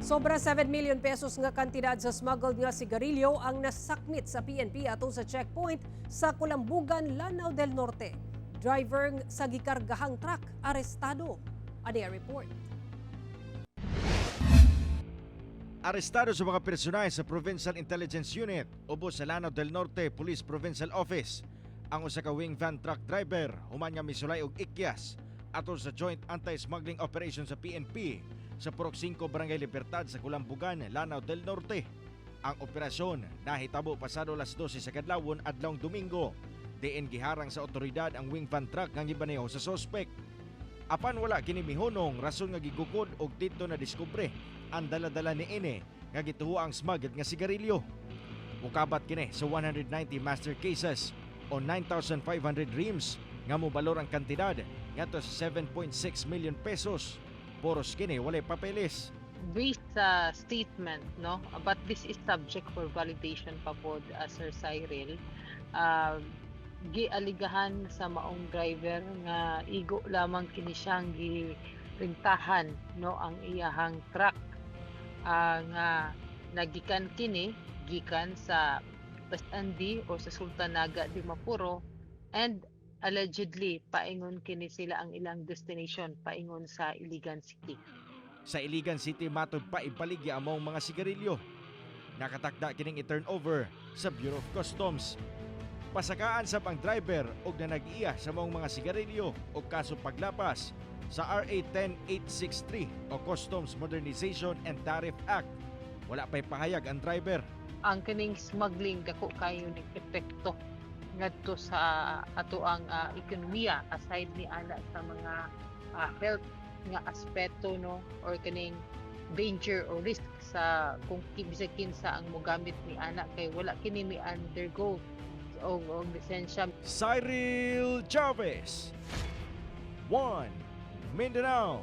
Sobra 7 million pesos nga kantidad sa smuggled nga sigarilyo ang nasakmit sa PNP atol sa checkpoint sa Kulambugan, Lanao del Norte. Driver sa gikargahang truck arestado. Ani ang report. Arestado sa mga personahe sa Provincial Intelligence Unit ubos sa Lanao del Norte Police Provincial Office ang usa ka wing van truck driver human nga misulay og ikyas atol sa Joint Anti-Smuggling Operation sa PNP sa Purok 5, Barangay Libertad sa Kulambugan, Lanao del Norte. Ang operasyon nahitabo pasado alas 12 sa kadlawon adlawng Domingo. Diin giharang sa otoridad ang wing van truck nga gibaneho sa sospek. Apan wala kini mihunong, rason nga gigukod og didto na diskubre ang dala-dala niini nga gituo ang smuggled nga sigarilyo. Mukabat kini sa 190 master cases o 9,500 reams nga mobalor ang kantidad ngadto sa 7.6 million pesos. Poros kini walay papeles. Based sa statement, no? But this is subject for validation pa po, Sir Cyril. Gialigahan sa maong driver nga igo lamang kini siyang girintahan, no, ang iyahang truck nga nagikan kini gikan sa West Andi o sa Sultan Naga Dimaporo and allegedly paingon kini sila ang ilang destination paingon sa Iligan City. Sa Iligan City matod pa ibaligya among mga sigarilyo. Nakatakda kining i-turn over sa Bureau of Customs. Pasakaan sab ang driver og na nag-iya sa maong mga sigarilyo og kaso paglapas sa RA 10863 o Customs Modernization and Tariff Act. Wala pa'y pahayag ang driver. Ang kining smuggling, dako kayo ning epekto ngadto sa atoang ekonomiya, aside ni ana sa mga health nga aspeto, no, or kining danger or risk sa kung bisag kinsa ang mogamit ni ana kay wala kini mi undergo og lisensya. Cyril Chavez, 1 Mindanao.